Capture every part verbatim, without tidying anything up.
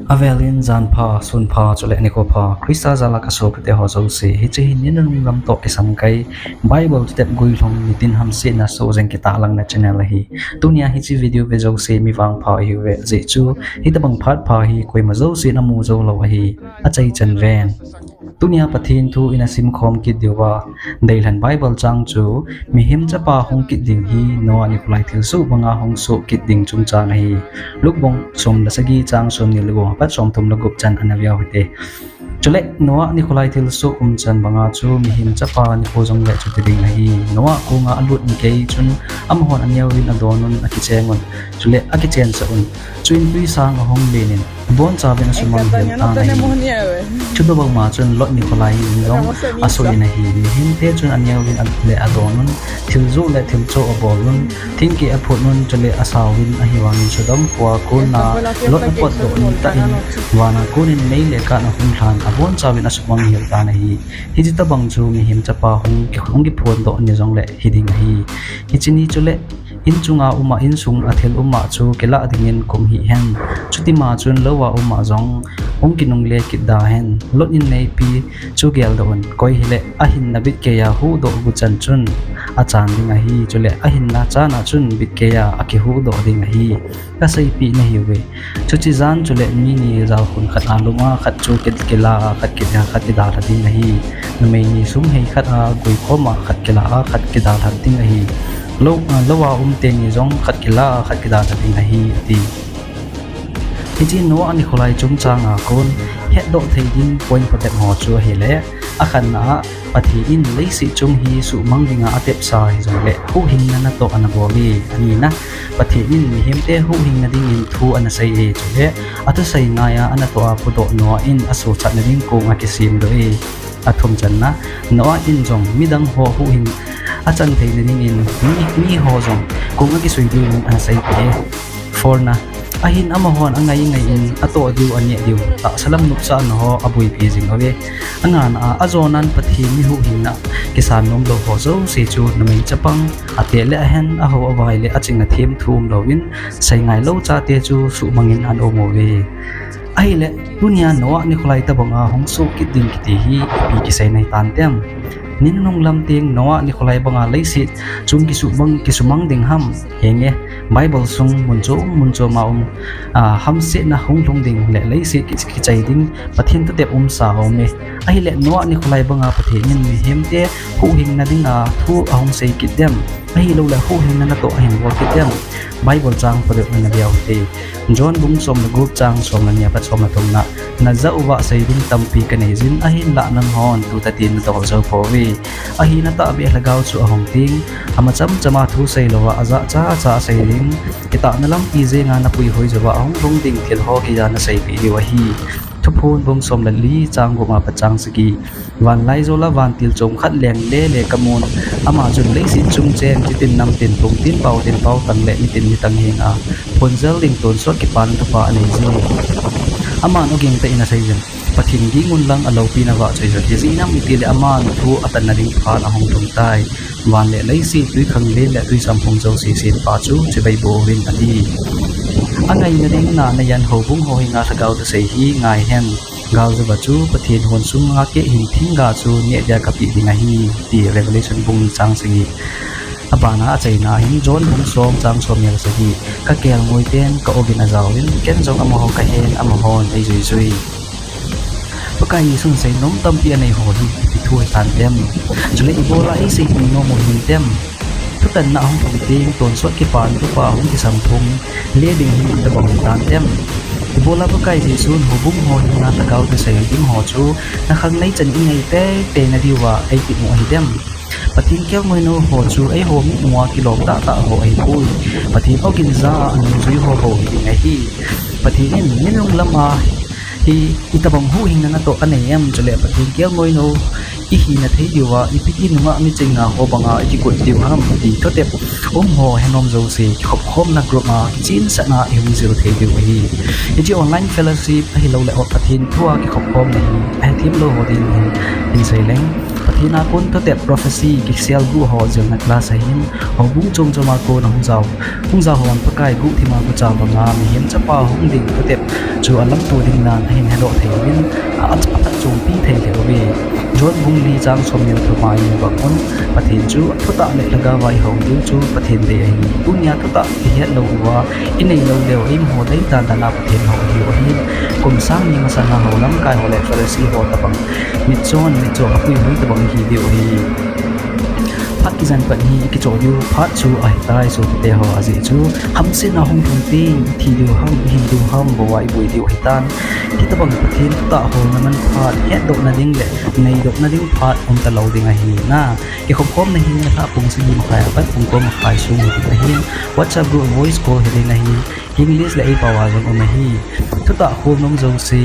Avelin jan pha, sun pha, chule nikho pha, Christa jal a kasopite ho jouse, hiche hi ni nunung lam toh kisang kai, Bible thutep guilhung nitin hamsetna soh jeng kitah langna channel ahi. Tunia hiche video ve jouse mi vangpha ihiuve, ajeh chu hitobang phat pha hi koima jousen amu jou lou ahi. Achaichan ven. Tunia Pathen thu ina simkhom kit diuva, deilhen Bible chang chu, mihem chapa hung kit ding hi Noah nikho lai thilsoh banga hung soh kit ding chungchang ahi. Luke bung som le sagi chang somni le gup apat somthum le gup chan ana veu hite. Chule Noah nikho lai thilsoh umchan banga chu mihem chapa nikho jongle chuti ding ahi. Noah konga alut nikho chun amahon aneovin adonun akichengun, chule akichensah un. Chuin twisang ahung lenin, abonchauvin asumang hel tan ahi. Chutobang ma chun Lot nikho lai in jong asoh in ahi. Mihemte chun aneovin le adonun, thil joh le thil choh abolun, thingkeh aphutnun, chule asauvin, ahivangin Sodom khoa kona Lot apotdoh ni tah in, vana konin mei le kath ahung lhan, abonchauvin asumang hel tan ahi. Hiche tobang chu mihem chapa hung ki, hung kiphondoh ni jongle hiding ahi. Hiche ni chule, in chunga uma, insung a thil uma chu kilah dingin kum hih hen. Chutima chun louva uma jong hung kinungle kit da hen. Lot in neipi chu geldoh un. Koi hile ahinna bitkeiya huhdoh gu chan chun achan ding ahi. Chule ahinna chana chun bitkeiya akihuhdoh ding ahi. Kaseipeh nahiuve. Chuche jan chule mi ni jalkhun khat a lum a, khat chu ki, kila a, khat ki, khat kidalha ding ahi. Numei ni sum hei khat a, guikhom a, khat kila a, khat kidalha ding ahi. Lou, louva um teni jong khat kila a, khat kidalha ding ahi, ati. Hiche Noah nikho lai chungchanga kon hetdoh thei ding point phabep ho chu ahile, akhatna a, Pathen in leiset chung hi suhmang dinga atepsa hijongle huhhingna natoh ana bol e, anina, Pathen in mihemte huhhingna dingin thu ana sei e, chule athusei ngaiya anatoh a pudoh Noah in asochatna ding kong akisemdoh e. Athumchanna, Noah in jong midang ho huhhing achan theina dingin mi, miho jong kong akisui dingin ana seipeh e. Fourna, ahin amahon angai ngai in atoh diu aneh diu tahsa lam nopsahna ho aboipi jing uve. Angana a, ajonan Pathen mi huhhingna kisan nomlou ho jouse chu numei chapang, ateh le ahen, aho avai le aching athem thu umlouvin, seingai lou chate chu suhmangin ana um uve. Ahile, tunia Noah nikho lai tobanga hung soh kit ding kiti hi ipi kisei nahi tantem? Ni nunung lam teng Noah nikho lai banga leiset chung kisuhmang, kisumang ding ham? Henge, Bible sung mun chom mun choma um, a, hamsetna hung lhung ding le leiset ki, kichai ding Pathen thutep umsa aume. Ahile Noah nikho lai banga Pathen in mihemte huhhingna dinga thu ahung sei kit dem? Ahiloule huhhingna natoh ahin bol kit dem? Bible chang phabep ana veu hite. John bung som le gup chang som le ni apat som le thumna, najah uva sei ding tampi kaneijin, ahinlah nanghon tutah in nadol jou pouve. Ahina tahbeh lhagao chu ahung teng, ama chamchama thu seilouva ajah chacha sei ding, kitahna lampi jenga napuihoi jouva ahung lhung ding thil ho keija naseipeh diu ahi. Thuphon bung som le li chang gup apat chang sagi, vanlaijol a vantil chom khat leng lele kamun, ama chun leiset chung cheng chitin namtin, phungtin, paotin, paotang le mitin, mitang henga phonjal ding tonsot kipana thupha aneije. Aman ogin tah in aseijin, Pathen gingun lang aloupina vahchoijin, ijeh inem itile aman thu atanna ding phat ahung lhung tai. Van le leiset, twikhanglen le twisamphong jouse sempa chu chibai boh uvin, ati. Angaina ding nana jan houbung ho henga lhagao thusei hi ngai hen. Galjouva chu Pathen hon sunga keihin thingga chu neh dia kapeh ding ahi, ti Revelation bung ni chang sagi. Abana achaina hin John bung som chang somni le sagi, kakelngoi ten ka-ogin ajaovin, ken jong amaho kahen, amahon eijuijui. Pakai Jesun seinom tampi aneiho hi ipi thu hitan tem? Chule ibola eiseipeh nom u hintem? Thutanna ahung lhung teng tonsot kipana thupha hung kisamphong le ding hi itobang hitan tem? Ibola Pakai Jesun houbung ho henga lhagao thusei ding ho chu nakhanglei chan ingai teitei nadiuva eipeh u ahitem? Pathen kelngoinou ho chu eiho mitmua kilom tahtah ho ahipoi. Pathen ogin ja a anungjui ho bou hiding ahi. Pathen in ninung lama hi itobang huhhingna natoh anei em? Chule Pathen kelngoinou ihina thei diuva ipi ti nungah miching nga ho banga ikigot diu ham, ti thutep um ho henom jouse kikhopkhomna group a kichensahna ihung jil thei diu ahi. Hiche online fellowship ahiloule Pathen thua kikhopkhomna hi ahethem lou ho dingin hin seileng, Pathen Pathen a kon thutep prophecy kiselguh ho jilna class ahin, houbung chom chom a kon ahung jao, hung jao hon Pakai guhthima gucha banga mihem chapa hung ding thutep chu alamto ding dan ahin hedoh thei uvin, a, aphatchompi thei lheh uve. John bung li chang somni le thum a imu bang un, Pathen chu thutah le lhagao a ihou diu chu Pathen dei ahi. Tunia thutah ihet lou uva, inei lou leu, eimaho dei dan dan a Pathen hou ihiu ahin, kum sang ni masanga hou lamkai ho le Pharisee ho tobang mitchon, mitcho apuihui tobang ihi diu ahi. Phat kijen pat hi ikichoh diu phat chu ahitai sopite ho, ajeh chu hamsetna hung lhung teng ithi diu ham, ihin diu ham, bou a iboi diu ahitan. Hitobang Pathen thutah holna man phat, hetdohna ding le neidohna ding phat umtalou ding ahi na. Kikhopkhomna hi nilhah pung sagi makhai apat pung ko makhai sung hiding ahin, WhatsApp group voice call hiding ahi. English le eipao a jong um ahi. Thutah khol nom jouse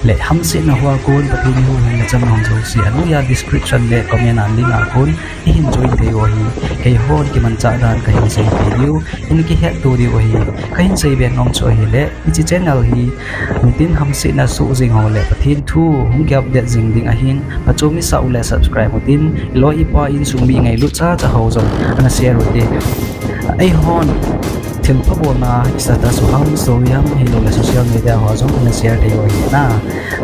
le hamsetna hoa kon Pathen in huhhingna chang nom jouse, anoiya description le comment a link a kon ihin join thei u ahi. Keihon kimanchah dan kahin sei thei diu, in kihetto diu ahi. Kahin seibe nom chu ahile, hiche channel hi nitin hamsetna soh jing ho le Pathen thu hung ki update jing ding ahin, phachom isah u le subscribe utin, iloi ipa insung mi ngailut chacha ho jong ana share ute. Eihon thilpha bolna status u ham, story ham, ahiloule social media hoa jong ana share thei u ahi na.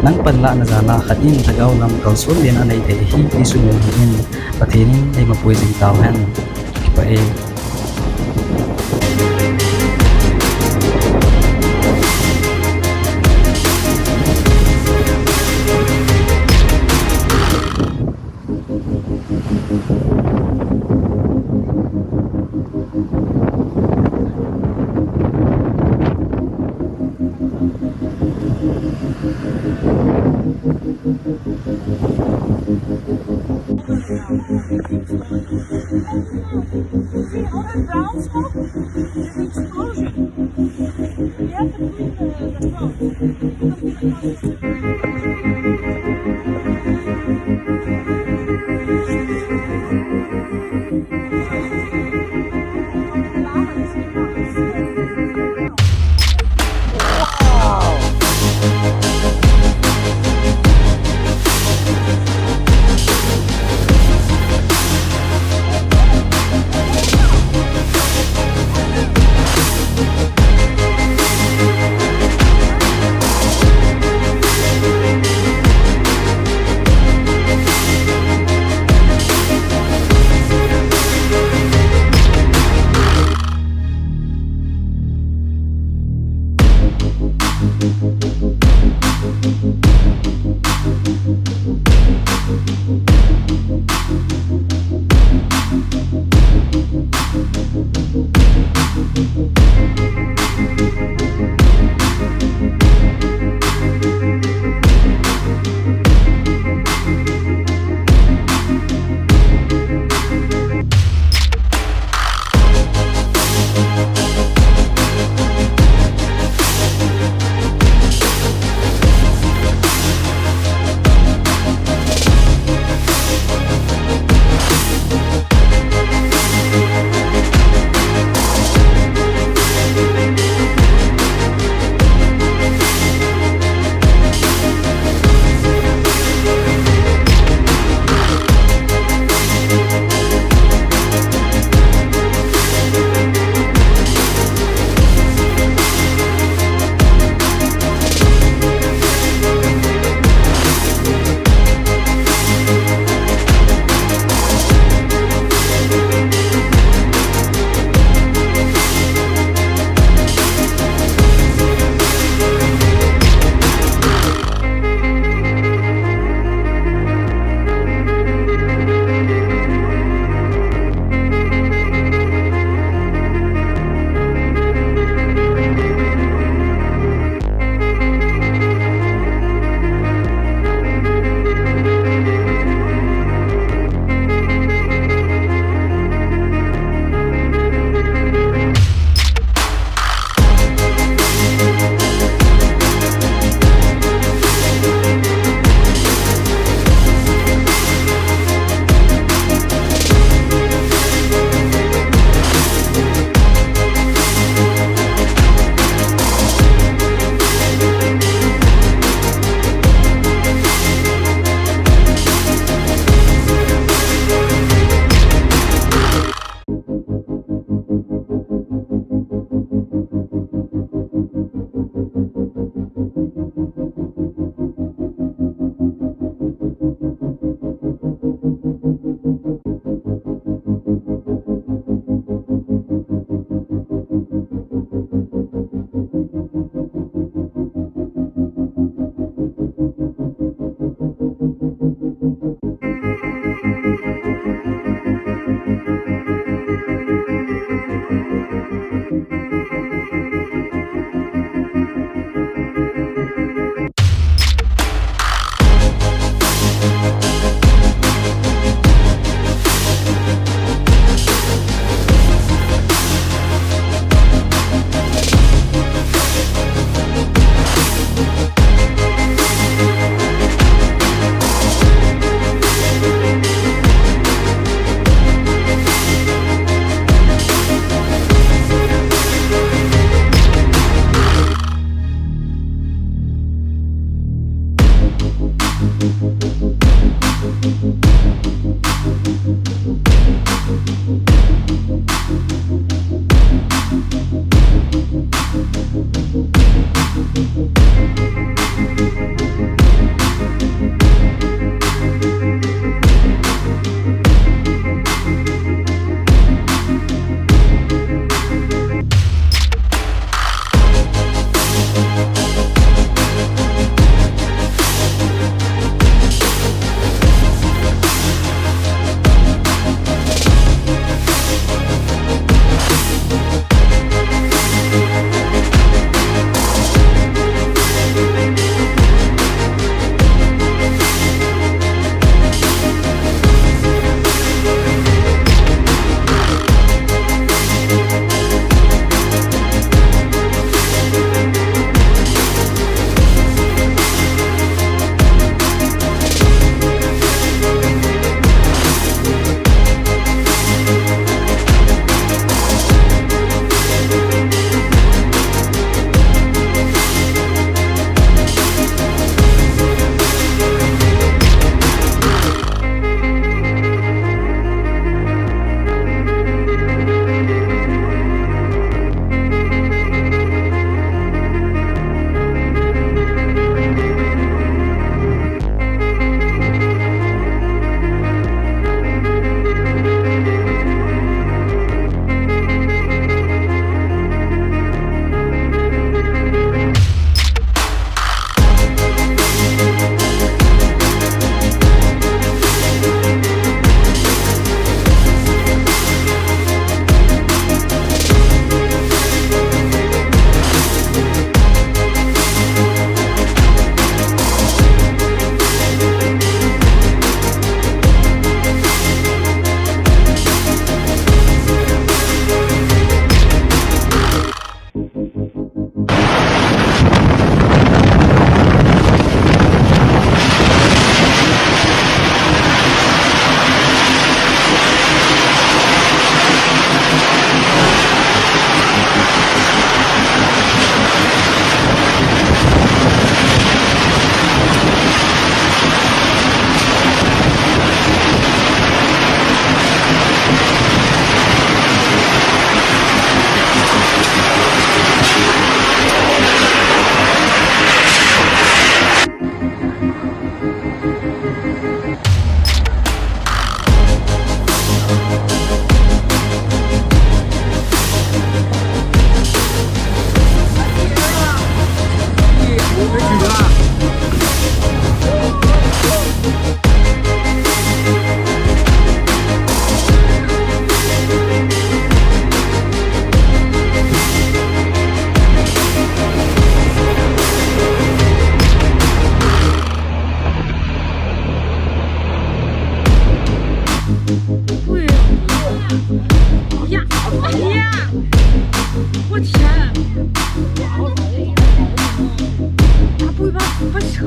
Nang panlahna jal a khat in lhagao lam kalson lena nei thei ahi ti sumil hih in, Pathen in eimapui jing tauhen. Kipah e.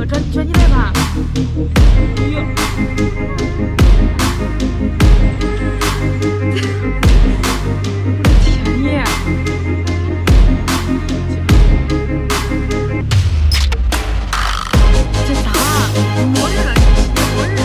转，转进来吧。哎呦，我的天呀！这啥？末日了，是末日了。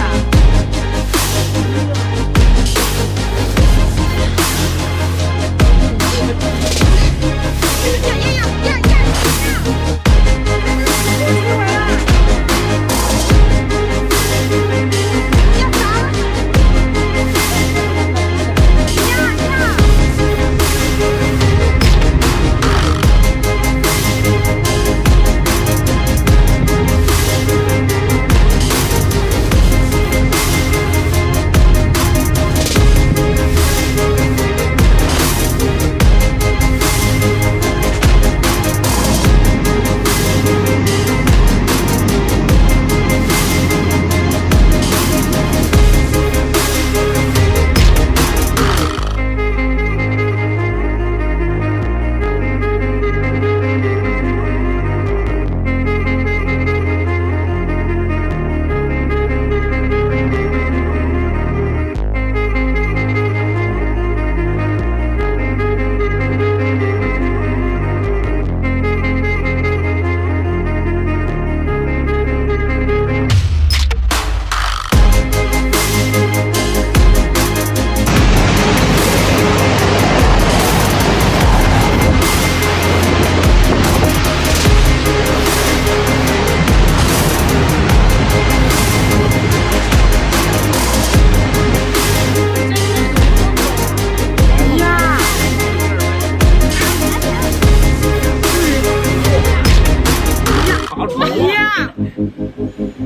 哎呀，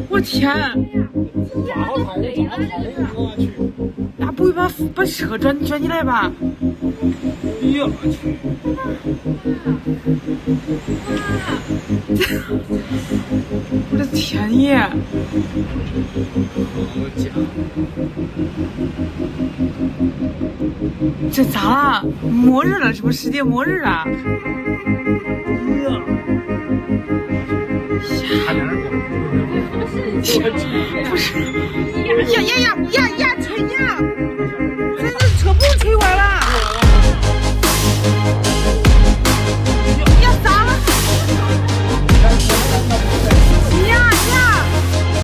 我天！ 那不会把，把车转，转起来吧？哎呀，我去！我的天爷！好家伙！这咋了？末日了，这不世界末日了？哎呀！ 不是，呀呀呀呀呀，怎样？